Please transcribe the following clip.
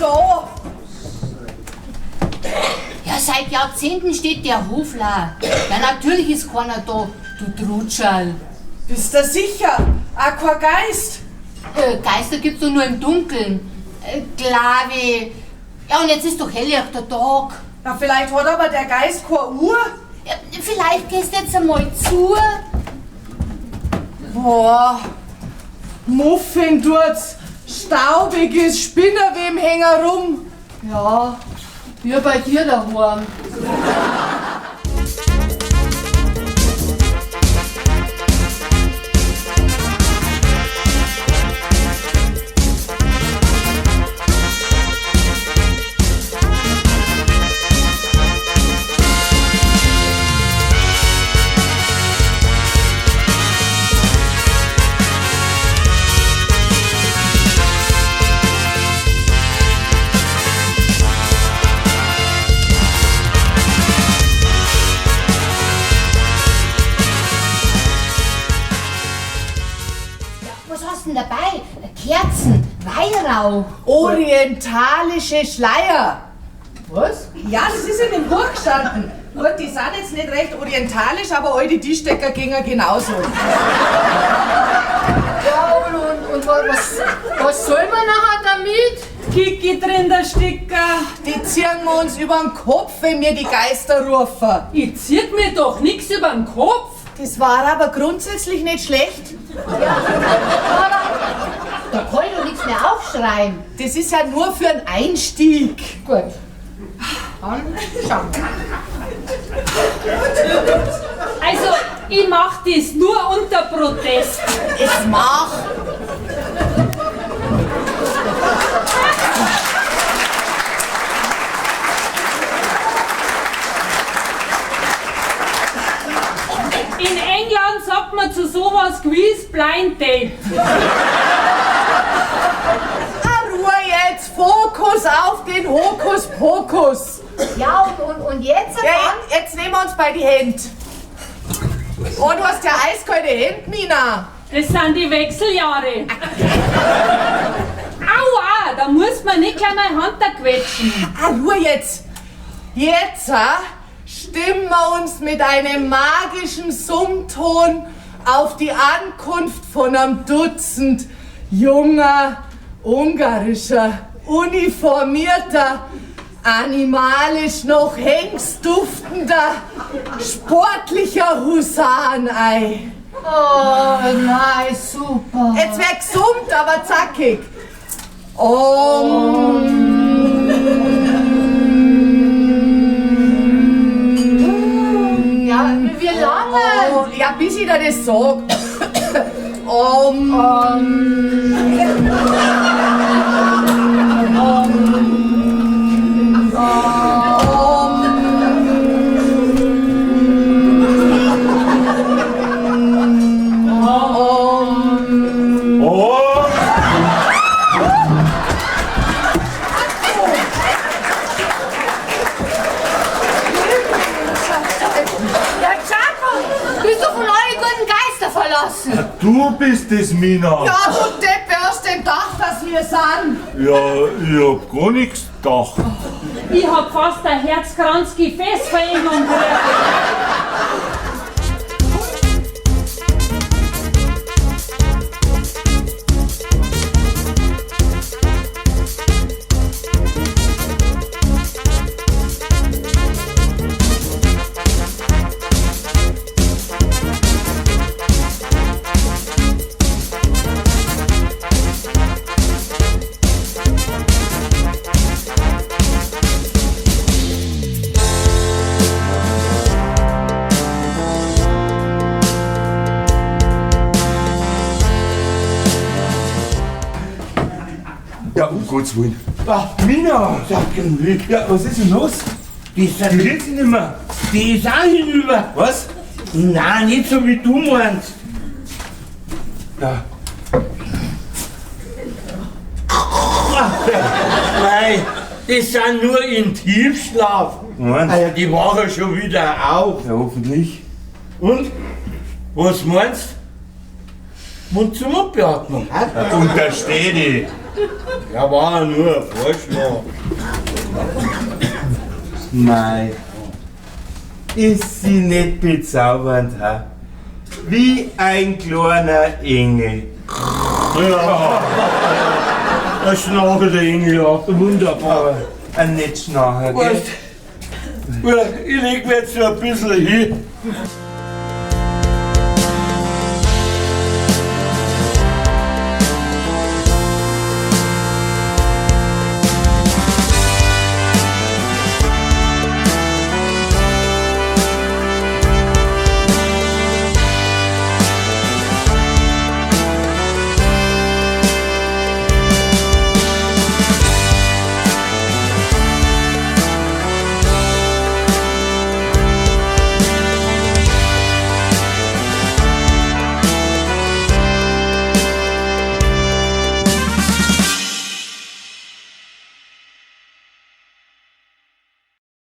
da. Ja, seit Jahrzehnten steht der Hof leer. Ja, natürlich ist keiner da, du Trutscherl. Bist du sicher? Auch kein Geist? Geister gibt's doch nur im Dunkeln. Glaub ich. Ja, und jetzt ist doch helllichter Tag. Na, vielleicht hat aber der Geist keine Uhr. Ja, vielleicht gehst du jetzt einmal zu. Boah, Muffin tut's, staubig ist, Spinnenweben hängen rum. Ja, wie bei dir daheim. Was hast du denn dabei? Kerzen, Weihrauch. Orientalische Schleier. Was? Ja, das ist in dem Buch gestanden. Gut, die sind jetzt nicht recht orientalisch, aber alte Tischdecker gingen genauso. Ja, und was soll man nachher damit? Kiki drin, der Sticker. Die ziehen wir uns über den Kopf, wenn wir die Geister rufen. Ich zieh mir doch nix über den Kopf. Das war aber grundsätzlich nicht schlecht. Ja, aber da kann ich doch nichts mehr aufschreiben. Das ist ja nur für einen Einstieg. Gut. Dann schauen wir. Also, ich mach das nur unter Protest. Es mach. In England sagt man zu sowas gewiss Blind Date. Ah, Ruhe jetzt! Fokus auf den Hokuspokus! Ja, und jetzt? Ja, jetzt nehmen wir uns bei die Hände. Oh, du hast ja eiskalte Hände, Mina. Das sind die Wechseljahre. Aua, da muss man nicht gleich meine Hand da quetschen. Ah, Ruhe jetzt. Jetzt, ha? Stimmen wir uns mit einem magischen Summton auf die Ankunft von einem Dutzend junger, ungarischer, uniformierter, animalisch noch hengstduftender, sportlicher Husaren ein. Oh nein, super. Jetzt wär gesummt, aber zackig. Ja, wie lange? Oh, ja, bis ich dir das sag. Du bist es, Mina. Ja, du Depp, wer hast denn gedacht, dass wir sind? Ja, ich hab gar nichts gedacht. Ich hab fast ein Herzkranzgefäßverengung gekriegt. Ja, um Gottes Willen. Ah, Mina! Ja, was ist denn los? Die ist Die redet sich nicht mehr. Die ist auch hinüber. Was? Nein, nicht so wie du meinst. Ja. Nein, die sind nur in Tiefschlaf. Meinst? Ah ja, die wachen schon wieder auf. Ja, hoffentlich. Und? Was meinst du? Mund-zu-Mund-Beatmung. Ja, untersteh dich. Ja, war nur ein Vorschlag. Mei, ist sie nicht bezaubernd, ha? Wie ein kleiner Engel. Ja. Da schnarcht der Engel, ja. Wunderbar. Aber ein nicht schnarcher, gell? Weißt, ja, ich leg mir jetzt so ein bisschen hin.